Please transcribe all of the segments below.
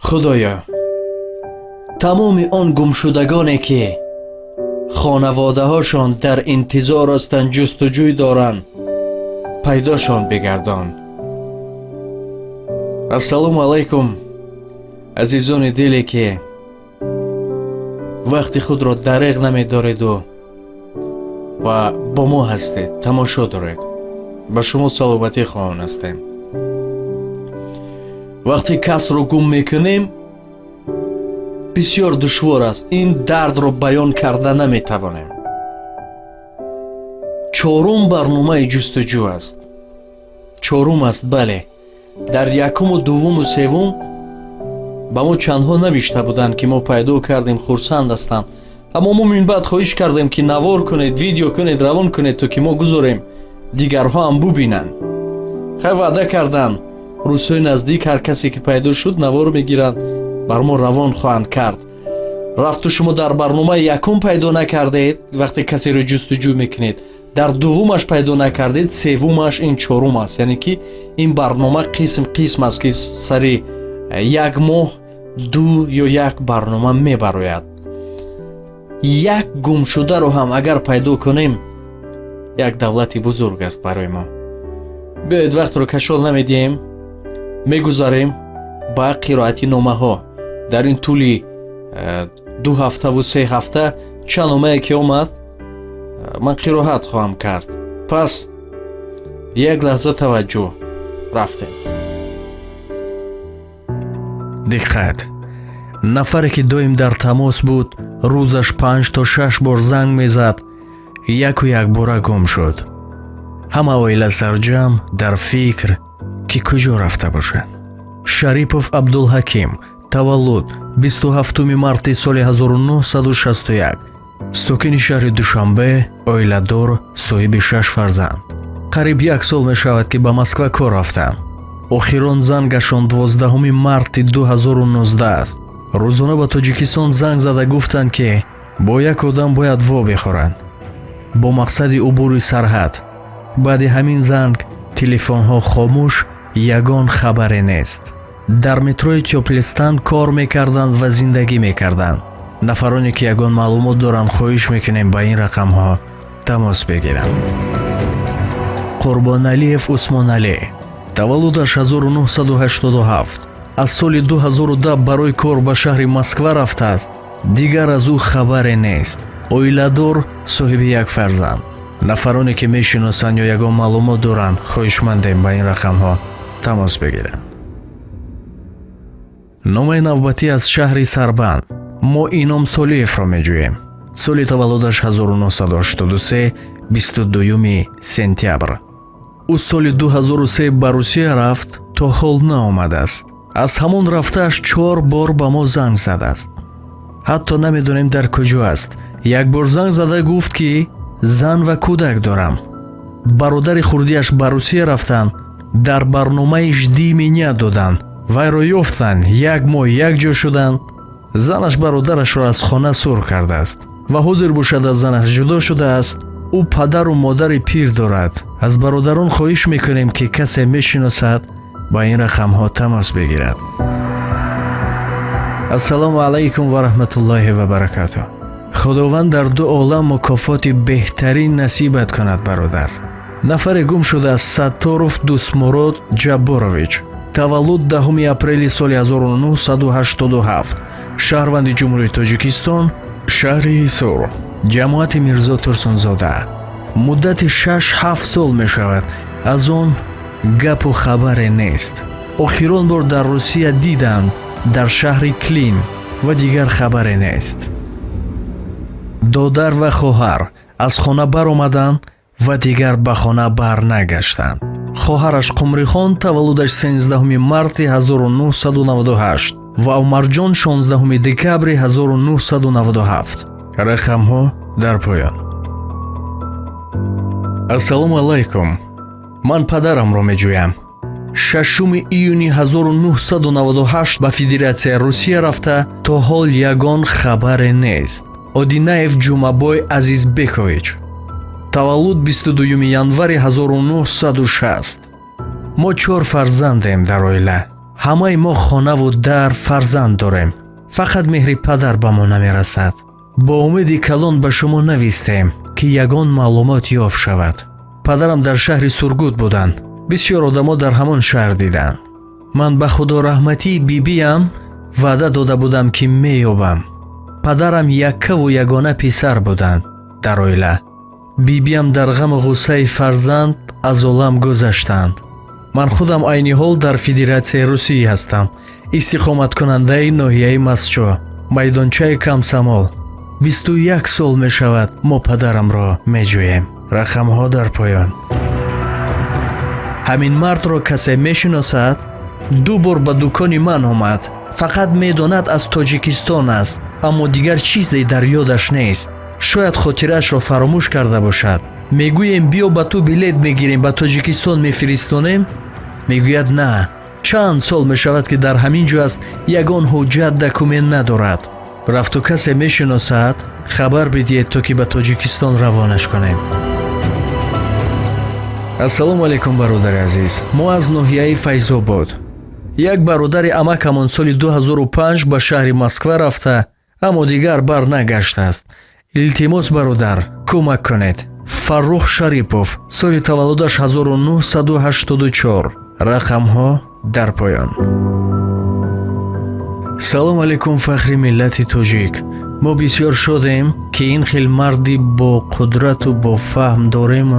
Худоё, тамоми он гумшудагоне, ки хонаводаҳошон дар интизор ҳастанд, ҷустуҷӯй доранд, пайдошон бигардон. Ассалому алайкум, азизони диле, ки вақти худро дареғ намедореду ва бо мо ҳастед, тамошо доред. Ба шумо саломатӣ хоҳон ҳастем. Вақте касро гум мекунем, бисёр душвор аст, ин дардро баён карда наметавонем. Чорум барномаи ҷустуҷӯ аст, чорум аст, бале. Дар якуму дуввуму севум ба мо чандҳо навишта буданд, ки мо пайдо кардем, хурсанд ҳастам. Аммо мо минбаъд хоҳиш кардем, ки навор кунед, видео кунед, равон кунед, то ки мо гузорем, дигарҳо ҳам бубинанд. Хай, ваъда карданд, рӯзҳои наздик ҳар касе ки пайдо шуд, навор мегиранд, бар мо равон хоҳанд кард. Рафту шумо дар барномаи якум пайдо накардед, вақте касеро ҷустуҷӯ мекунед, дар дуввумаш пайдо накардед, севумаш, ин чорум аст. Яъне ки ин барнома қисм қисм аст, ки сари як моҳ ду ё як барнома мебарояд. Як гумшударо ҳам агар пайдо кунем, як давлати бузург аст барои мо. Биёед, вақтро кашол намедиҳем, мегузарем ба қироати номаҳо. Дар ин тӯли 2 ҳафтаву 3 ҳафта чанд номае ки омад, ман қироат хоҳам кард. Пас як лаҳза таваҷҷӯҳ, рафтем. Диққат! Нафаре, ки доим дар тамос буд, рӯзаш панҷ то шаш бор занг мезад, яку якбора гум шуд. Ҳама оила сарҷамъ дар фикр, ки куҷо рафта бошад. Шарипов Абдулҳаким, таваллуд 27 марти соли 1961, сокини шаҳри Душанбе, оиладор, соҳиби шаш фарзанд. Қариб як сол мешавад, ки ба Москва кор рафтанд. Охирон зангашон 12 марти 2019 аст. Рӯзона ба Тоҷикистон занг зада гуфтанд, ки бо як одам бояд во бихӯранд бо мақсади убури сарҳад. Баъди ҳамин занг телефонҳо хомӯш, ягон хабаре нест. Дар метрои Тёплый Стан кор мекарданд ва зиндагӣ мекарданд. Нафароне, ки ягон маълумот доранд, хоҳиш мекунем, ба ин рақамҳо тамос бигиранд. Қурбоналиев Усмоналӣ, таваллудаш 1987, аз соли 2010 барои кор ба шаҳри Москва рафтааст. Дигар аз ӯ хабаре нест. Оиладор, соҳиби як фарзанд. Нафароне, ки мешиносанд ё ягон маълумот доранд, хоҳишмандем, ба ин рақамҳо тамос бигиранд. Номаи навбатӣ аз шаҳри Сарбанд. Мо Ином Солиевро меҷӯем. Соли таваллудаш 1983, 22 сентябр. Ӯ соли 2003 ба Русия рафт, то ҳол наомадааст. Аз ҳамон рафтааш чор бор ба мо занг задааст. Ҳатто намедонем, дар куҷо аст. Як бор занг зада гуфт, ки зан ва кӯдак дорам. Бародари хурдиаш ба Русия рафтанд, дар барномаи «Жди меня» доданд, вайро ёфтанд, як моҳ якҷо шуданд. Занаш бародарашро аз хона сур кардааст ва ҳозир бошад, аз занаш ҷудо шудааст. Ӯ падару модари пир дорад. Аз бародарон хоҳиш мекунем, ки касе мешиносад, ба ин рақамҳо тамос бигирад. Ассалому алайкум ва раҳматуллоҳи ва баракатуҳ. Худованд дар ду олам мукофоти беҳтарин насибат кунад, бародар. Нафаре гум шудааст: Сатторов Дӯстмурод Ҷабборович, таваллуд 10 апрели соли 1987, шаҳрванди Ҷумҳурии Тоҷикистон, шаҳри Ҳисор, ҷамоати Мирзо Турсунзода. Муддати 6-7 сол мешавад, аз он гапу хабаре нест. Охирон бор дар Русия диданд, дар шаҳри Клин, ва дигар хабаре нест. Додар ва хоҳар аз хона баромаданд ва дигар ба хона барнагаштанд. Хоҳараш Қумрихон, таваллудаш 13 марти 1998 ва Умарҷон 16 декабри 1997. Рақамҳо дар поён. Ассалому алайкум, ман падарамро меҷӯям. 6 июни 1998 ба Федератсияи Русия рафта, то ҳол ягон хабаре нест. Одинаев Ҷумабой Азизбекович, таваллуд 22 январи 1960. Мо чор фарзандем дар оила. Ҳамаи мо хонаву дар фарзанд дорем, фақат меҳри падар ба мо намерасад. Бо умеди калон ба шумо навистем, ки ягон маълумот ёфт шавад. Падарам дар шаҳри Сургут буданд. Бисёр одамо дар ҳамон шаҳр диданд. Ман ба худораҳматии бибиям ваъда дода будам, ки меёбам. Падарам яккаву ягона писар буданд дар оила. Бибиям дар ғаму ғуссаи фарзанд аз олам гузаштанд. Ман худам айни ҳол дар Федератсияи Русия ҳастам, истиқоматкунандаи ноҳияи Мастчо, майдончаи Комсомол. 21 сол мешавад, мо падарамро меҷӯем. Рақамҳо дар поён. Ҳамин мардро касе мешиносад? Ду бор ба дукони ман омад. Фақат медонад, аз Тоҷикистон аст, аммо дигар чизе дар ёдаш нест. Шояд хотираашро фаромӯш карда бошад. Мегӯем, биё, ба ту билет мегирем, ба Тоҷикистон мефиристонем. Мегӯяд, на. Чанд сол мешавад, ки дар ҳамин ҷо аст, ягон ҳуҷҷат, документ надорад. Рафту касе мешиносад, хабар бидиҳед, то ки ба Тоҷикистон равонаш кунем. Ассалому алайкум, бародари азиз. Мо аз ноҳияи Файзобод. Як бародари амакамон соли 2005 ба шаҳри Москва рафта, аммо дигар барнагаштааст. Илтимос, бародар, кӯмак кунед. Фаррух Шарипов, соли таваллудаш 1984. Рақамҳо дар поён. Салом алайкум, фахри миллати тоҷик. Мо бисёр шодем, ки ин хел марди бо қудрату бо фаҳм дорем.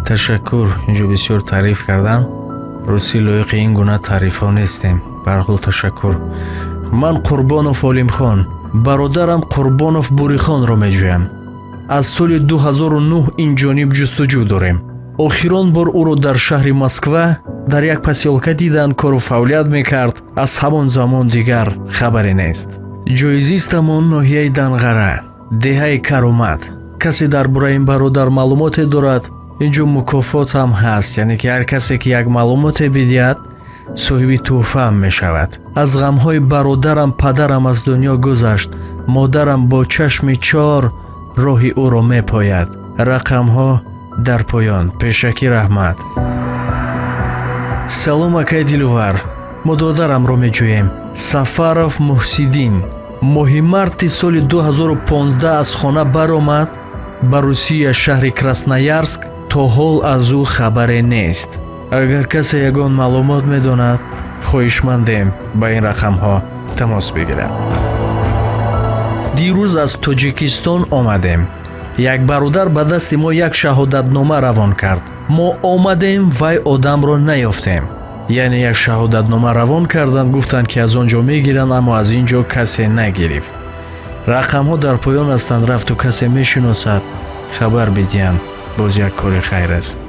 Ташаккур, инҷо бисёр таъриф кардан. Ростӣ, лоиқи ин гуна таърифҳо нестем. Барҳол, ташаккур. Ман Қурбонов Олимхон, бародарам Қурбонов Бурихонро меҷӯям. Аз соли 2009 ин ҷониб ҷустуҷӯ дорем. Охирон бор ӯро дар шаҳри Москва дар як посёлка диданд, кору фаъолият мекард. Аз ҳамон замон дигар хабаре нест. Ҷои зистамон ноҳияи Данғара, деҳаи Каромат. Касе дар бораи ин бародар маълумоте дорад, инҷо мукофот ҳам ҳаст, яъне ки ҳар касе ки як маълумоте бидиҳад, соҳиби тӯҳфаам мешавад. Аз ғамҳои бародарам падарам аз дунё гузашт. Модарам бо чашми чор роҳи ӯро мепояд. Рақамҳо дар поён. Пешакӣ раҳмат. Салом, акай Дилувар. Мо додарамро меҷӯем, Сафаров Муҳсиддин. Моҳи марти соли 2015 аз хона баромад ба Русия, шаҳри Красноярск. То ҳол аз ӯ хабаре нест. Агар касе ягон маълумот медонад, хоҳишмандем, ба ин рақамҳо тамос бигирад. Дирӯз аз Тоҷикистон омадем. Як бародар ба дасти мо як шаҳодатнома равон кард. Мо омадем, вай одамро наёфтем. Яъне як шаҳодатнома равон карданд, гуфтанд, ки аз он ҷо мегиранд, аммо аз ин ҷо касе нагирифт. Рақамҳо дар поён ҳастанд. Рафту касе мешиносад, хабар бидиҳанд, боз як кори хайр аст.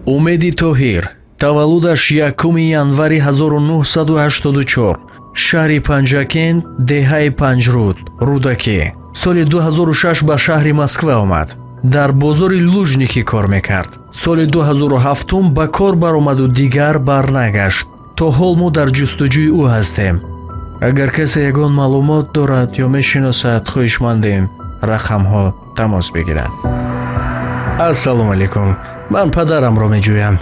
Умеди Тоҳир, таваллудаш 1 январи 1984, шаҳри Панҷакент, деҳаи Панҷруд, Рӯдакӣ. Соли 2006 ба шаҳри Москва омад. Дар бозори Лужники кор мекард. Соли 2007 ба кор баромаду дигар барнагашт. То ҳол мо дар ҷустуҷӯи ӯ ҳастем. Агар касе ягон маълумот дорад ё мешиносад, хоҳишмандем, рақамҳо тамос бигирад. Ассалому алайкум, ман падарамро меҷӯям,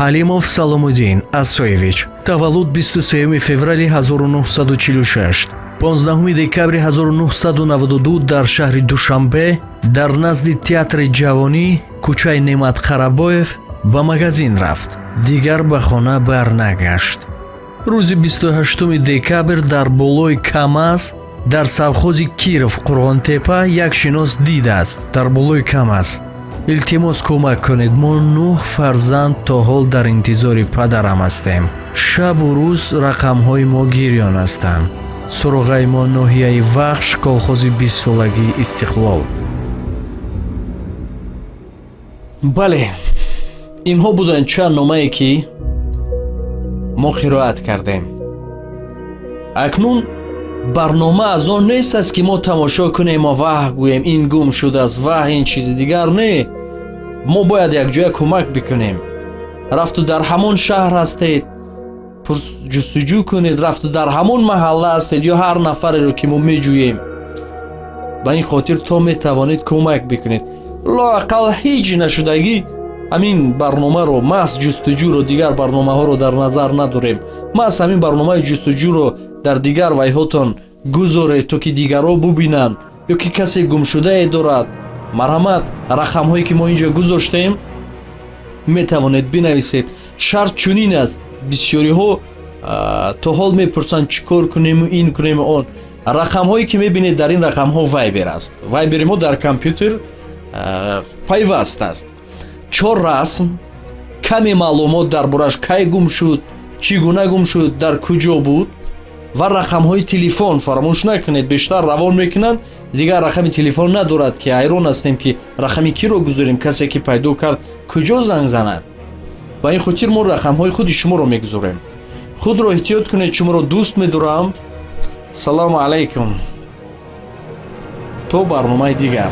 Ҳалимов Саломуддин Асоевич, таваллуд 23 феврали 1946. 15 декабри 1992 дар шаҳри Душанбе, дар назди Театри ҷавонӣ, кӯчаи Неъмат Қарабоев ба магазин рафт, дигар ба хона барнагашт. Рӯзи 28 декабр дар болои КамАЗ дар совхози Киров, Қурғонтепа, як шинос дидааст дар болои КамАЗ. Илтимос, кӯмак кунед. Мо нӯҳ фарзанд то ҳол дар интизори падарам ҳастем. Шабу рӯз рақамҳои мо гирён ҳастанд. Суроғаи мо ноҳияи Вахш, колхози бистсолагии Истиқлол. Бале, инҳо буданд чанд номае, ки мо қироат кардем. Акнун барнома аз он нест аст, ки мо тамошо кунем, ваҳ гӯем, ин гум шудааст, ваҳ, ин чизи дигар. Не, мо бояд якҷоя кӯмак бикунем. Рафту дар ҳамон шаҳр ҳастед, ҷустуҷӯ кунед. Рафту дар ҳамон маҳалла ҳастед ё ҳар нафареро, ки мо меҷӯем, ба ин хотир то метавонед кӯмак бикунед. Лоақал ҳеҷ нашудагӣ. Ҳамин барномаро, маҳз ҷустуҷӯро, дигар барномаҳоро дар назар надорем. Маҳз ҳамин барномаи ҷустуҷӯро дар дигар вайҳотон гузоред, то ки дигарҳо бубинанд ё ки касе гумшудае дорад. Марҳамат, рақамҳое ки мо инҷо гузоштем, метавонед бинависед. Шарт чунин аст: бисёриҳо то ҳол мепурсанд, чӣ кор кунему ин кунему он. Рақамҳое ки мебинед, дар ин рақамҳо Вайбер аст. Вайбери мо дар компютер пайваст аст. Чор расм, каме маълумот дар бораш: кай гум шуд, чӣ гуна гум шуд, дар куҷо буд, ва рақамҳои телефон фаромӯш накунед. Бештар равон мекунанд, дигар рақами телефон надорад, ки ҳайрон ҳастем, ки рақами киро гузорем, касе ки пайдо кард куҷо занг занад. Ба ин хотир мо рақамҳои худи шуморо мегузорем. Худро эҳтиёт кунед, шуморо дӯст медорам. Салому алайкум, то барномаи дигар.